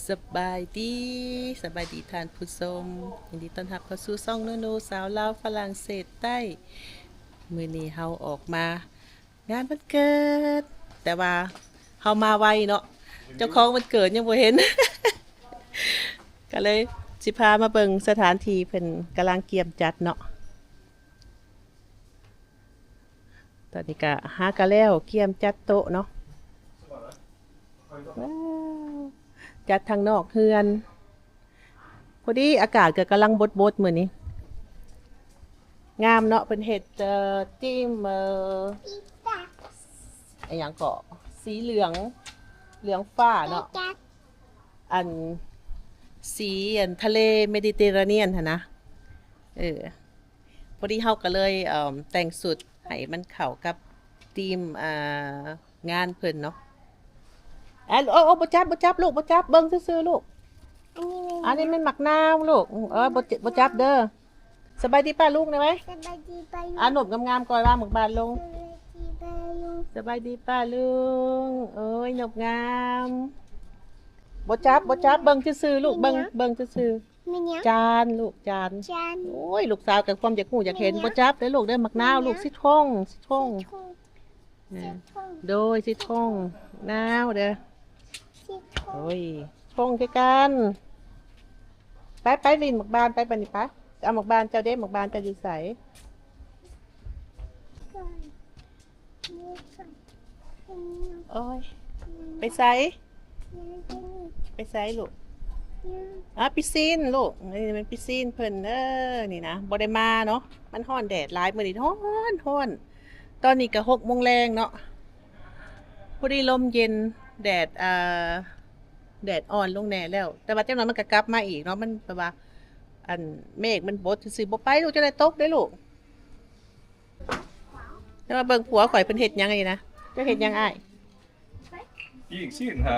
ສະບາຍດີ, ສະບາຍດີທ່ານຜູ້ຊົມ, ຍິນດີຕ້ອນຮັບເຂົ້າສູ່ຊ່ອງນູນູສາວລາວຝຣັ່ງເສດໃຕ້. ມື້ນີ້ເຮົາອອກມາ ງານວັນເກີດ ແຕ່ວ່າເຮົາມາໄວເນາະ, ເຈົ້າຂອງວັນເກີດຍັງບໍ່ເຫັນ ກໍເລີຍຊິພາມາເບິ່ງສະຖານທີ່ເພິ່ນກຳລັງກຽມຈັດເນາະ. ຕອນນີ້ກໍຫາກໍແລ້ວ ກຽມຈັດໂຕະເນາະ. ວ້າວ ຈັດທາງນອກເຮືອນ. ພໍດີອາກາດກໍກຳລັງບົດໆ ມື້ນີ້ ງາມເນາະ. ເພິ່ນເຮັດ ເອີ ທີມ ເອີ ອີຫຍັງເກາະ ສີເຫຼືອງ ເຫຼືອງຟ້າເນາະ, ອັນ ສີ ອັນ ທະເລເມດິເຕຣານຽນຫັ້ນນະ. ເອີ ພໍດີເຮົາກໍເລີຍ ເອີ ແຕ່ງຊຸດໃຫ້ມັນເຂົ້າກັບທີມ ອ່າ ງານເພິ່ນເນາະ. ອ່າ ໂອ້ ໂອ້ ບໍ່ຈັບ ບໍ່ຈັບລູກ ບໍ່ຈັບ ເບິ່ງຊື່ໆລູກ. ອັນນີ້ແມ່ນ ອັນນີ້ແມ່ນໝາກນາວລູກ. ເອີ ບໍ່ ບໍ່ຈັບເດີ. ສະບາຍດີປ້າລຸງໄດ້ໄຫມ? ສະບາຍດີປ້າລຸງ. ອ່າ ນົບງາມໆກ່ອນ ວາງໝາກບານລົງ. ສະບາຍດີປ້າລຸງ. ສະບາຍດີປ້າລຸງ. ໂອ້ຍ ນົບງາມ. ບໍ່ຈັບ ບໍ່ຈັບ ເບິ່ງຊື່ໆລູກ. ເບິ່ງ ເບິ່ງຊື່ໆ. ແມ່ນຫຍັງ? ຈານລູກ ຈານ ຈານ. ໂອ້ຍ ລູກສາວກໍຄວາມຢາກຮູ້ຢາກເຫັນ. ແມ່ນຫຍັງ? ບໍ່ຈັບເດີລູກເດີ ໝາກນາວລູກ. ສີທອງ ສີທອງ ເອີ ໂດຍ ສີທອງ ນາວເດີ. ໂອ້ຍ ທອງຄືກັນ. ໄປ ໄປຫຼິ້ນໝາກບານໄປ ບາດນີ້ໄປ. ເອົາໝາກບານເຈົ້າເດ້ ໝາກບານເຈົ້າຢູ່ໃສ? ໂອ້ຍ ໄປໃສ? ໄປໃສລູກ? ອ່າ ປິຊີນລູກ. ນີ້ແມ່ນປິຊີນເພິ່ນເດີນີ້ນະ. ບໍ່ໄດ້ມາເນາະ ມັນຮ້ອນແດດຫຼາຍ ມື້ນີ້ຮ້ອນໆ. ຕອນນີ້ກໍຫົກໂມງແລງເນາະ ພໍດີລົມເຢັນ ແດດ ອ່າ ແດດອ່ອນລົງແດ່ແລ້ວ ແຕ່ວ່າຈັກໜ່ອຍມັນກໍກັບມາອີກເນາະ. ມັນແບບວ່າ ອັນ ເມກມັນບົດຊື່ໆ. ບໍ່ໄປລູກ ຈັ່ງໃດຕົກເດ້ລູກ. ແຕ່ວ່າເບິ່ງຜົວຂ້ອຍເພິ່ນເຮັດຫຍັງນີ້ນະ. ເຈົ້າເຮັດຫຍັງອ້າຍ? ປີ້ງຊີ້ນຫາ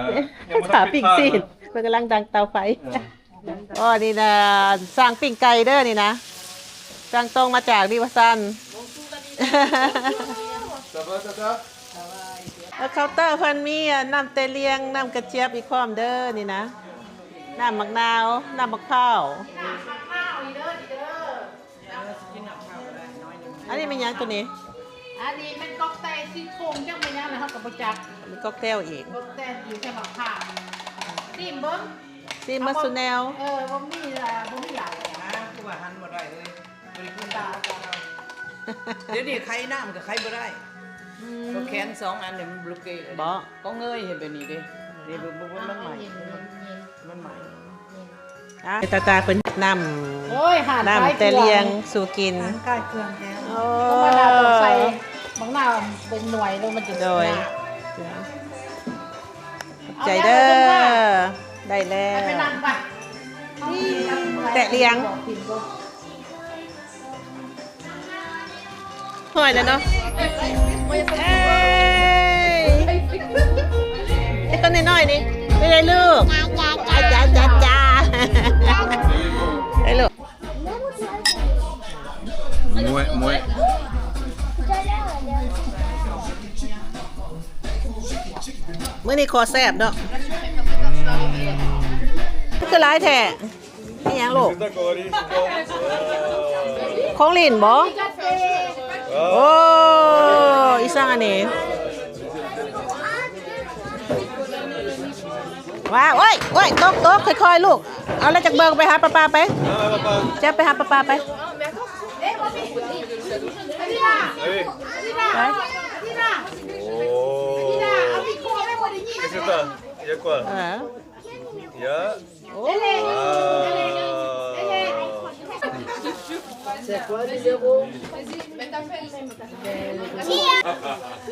ຫາປີ້ງຊີ້ນ. ເພິ່ນກຳລັງດັງເຕົາໄຟ. ເອີ ອໍ ນີ້ນະ ຊ່າງປີ້ງໄກ່ເດີນີ້ນະ. ສັ່ງຕົງມາຈາກວິວະຊັນ. ເອີ ເຄົາເຕີເພິ່ນມີ ອ່າ ນ້ຳແຕລຽງ ນ້ຳກະຈຽບອີກພ້ອມເດີນີ້ນະ. ນ້ຳໝາກນາວ ນ້ຳໝາກພ້າວ. ອັນນີ້ແມ່ນຫຍັງໂຕນີ້? ອັນນີ້ແມ່ນກອກແຕວຊີໂຄງ ຈັກແມ່ນຫຍັງລະ ເຮົາກໍບໍ່ຈັກ. ມີກອກແຕວອີກ ກອກແຕວອີກ ແຕ່ໝາກພ້າວ. ຊີມເບິ່ງ ຊີມເບິ່ງຊຸແນວ. ເອີ ບໍ່ມີລະ ບໍ່ມີຫຼາຍນະ. ຄືວ່າຫັນບໍ່ໄດ້ເລີຍ ບໍ່ໄດ້ຂຶ້ນຕາ. ດຽວນີ້ໄຂນ້ຳກໍໄຂບໍ່ໄດ້. ອືມ ກໍແຂນສອງອັນນີ້ມັນບລູເກດເລີຍ. ບໍ່ ກໍເງີຍເຮັດແບບນີ້ເດ້. ນີ້ ມັນໃໝ່ ມັນໃໝ່. ອ່ະ ຕາຕາເພິ່ນເຮັດນ້ຳ ໂອ້ຍ ນ້ຳແຕລຽງສູ່ກິນ. ໂອ້ ທຳມະດາຕ້ອງໃສ່ບັກນາວເປັນໜ່ວຍໂລດ ມັນຈຶ່ງ ໂດຍ ງາມ. ຂອບໃຈເດີ. ໄດ້ແລ້ວ ໄປນັ່ງໄປ. ແຕລຽງ ຫ້ອຍແລ້ວເນາະ. ເອີຍ ໄອ້ຕົນນ້ອຍໆນີ້ ໄປເລີຍລູກ. ຈ້າ ຈ້າ ຈ້າ ໄປລູກ. ມວຍ ມວຍ ມື້ນີ້ຂໍແຊບເນາະ. ຄືຫຼາຍແທ້? ອີຫຍັງລູກ? ຂອງຫຼິ້ນບໍ? ໂອ້ ອີຫຍັງອັນນີ້? ວ້າວ ໂອ້ຍ ໂອ້ຍ ຕົກ ຕົກ ຄ່ອຍໆລູກ. ເອົາແລ້ວຈັກເບິ່ງ ໄປຫາປ້າໆໄປ. ຈັບໄປຫາປ້າໆໄປ. ໄປ.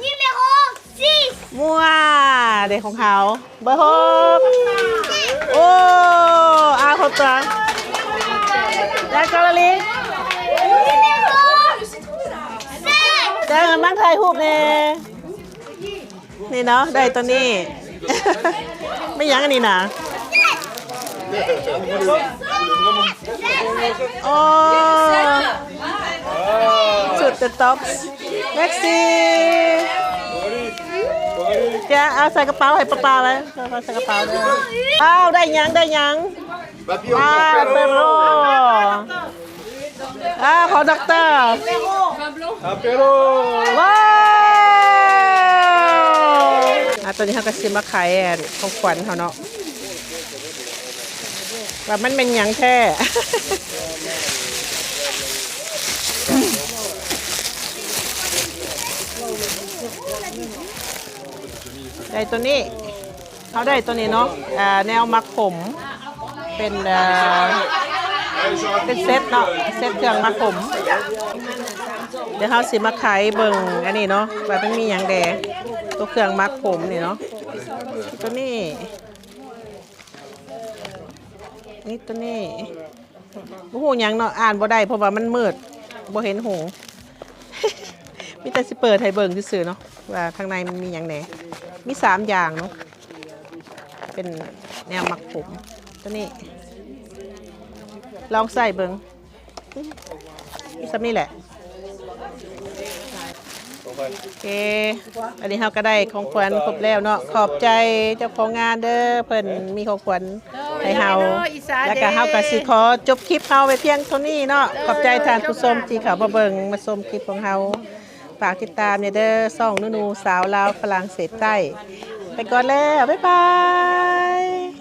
Numéro six. ມົວ ເດ້ຂອງເຮົາ ເບີຫົກ. ໂອ້ ອາ ຄົນຕົວະ ແລ້ວກໍລະລິງ Numéro sept. ເດີ ມັນຖ່າຍຮູບແດ່. ນີ້ເນາະ ໄດ້ຕົວນີ້. ແມ່ນຫຍັງອັນນີ້ນະ? ອໍ ຊຸດ The Tops. Maxi. ຈະເອົາໃສ່ກະເປົາໃຫ້ປ້າໆໄວ້ ເອົາໃສ່ກະເປົາເດີ. ອ້າວ ໄດ້ຫຍັງ ໄດ້ຫຍັງ? ປາເປໂຣ ອ້າວ ຂອງດັອກເຕີ ປາເປໂຣ ວ້າວ. ອ່າ ຕອນນີ້ເຮົາກໍຊິມາໄຂອັນຂອງຂວັນເຮົາເນາະ ວ່າມັນແມ່ນຫຍັງແທ້. ໄດ້ໂຕນີ້ ເຮົາໄດ້ໂຕນີ້ເນາະ ອ່າ ແນວໝາກຂົມ ເປັນ ເອີ ເປັນເຊັດເນາະ ເຊັດເຄື່ອງໝາກຂົມ. ດຽວເຮົາຊິມາໄຂເບິ່ງອັນນີ້ເນາະ ວ່າມັນມີຫຍັງແດ່ ໂຕເຄື່ອງໝາກຂົມນີ້ເນາະ. ໂຕນີ້ ນີ້ ໂຕນີ້ ບໍ່ຮູ້ຫຍັງເນາະ ອ່ານບໍ່ໄດ້ ເພາະວ່າມັນມືດ ບໍ່ເຫັນຫຸງ. ມີແຕ່ຊິເປີດໃຫ້ເບິ່ງຊື່ໆເນາະ ວ່າຂ້າງໃນມັນມີຫຍັງແດ່. ມີສາມຢ່າງເນາະ ເປັນແນວໝາກຂົມ. ໂຕນີ້ ລອງໃສ່ເບິ່ງ ມີສ່ຳນີ້ແຫຼະ. ໂອເຄ ອັນນີ້ເຮົາກໍໄດ້ຂອງຂວັນຄົບແລ້ວເນາະ. ຂອບໃຈເຈົ້າຂອງງານເດີ ເພິ່ນມີຂອງຂວັນໃຫ້ເຮົາ ແລ້ວກໍເຮົາກໍຊິຂໍຈົບຄລິບເຮົາໄວ້ພຽງເທົ່ານີ້ເນາະ. ຂອບໃຈທ່ານຜູ້ຊົມທີ່ເຂົ້າມາເບິ່ງມາຊົມຄລິບຂອງເຮົາ. ຝາກຕິດຕາມແດ່ເດີ ຊ່ອງນູນູສາວລາວຝຣັ່ງເສດໃຕ້. ໄປກ່ອນແລ້ວ ບາຍບາຍ.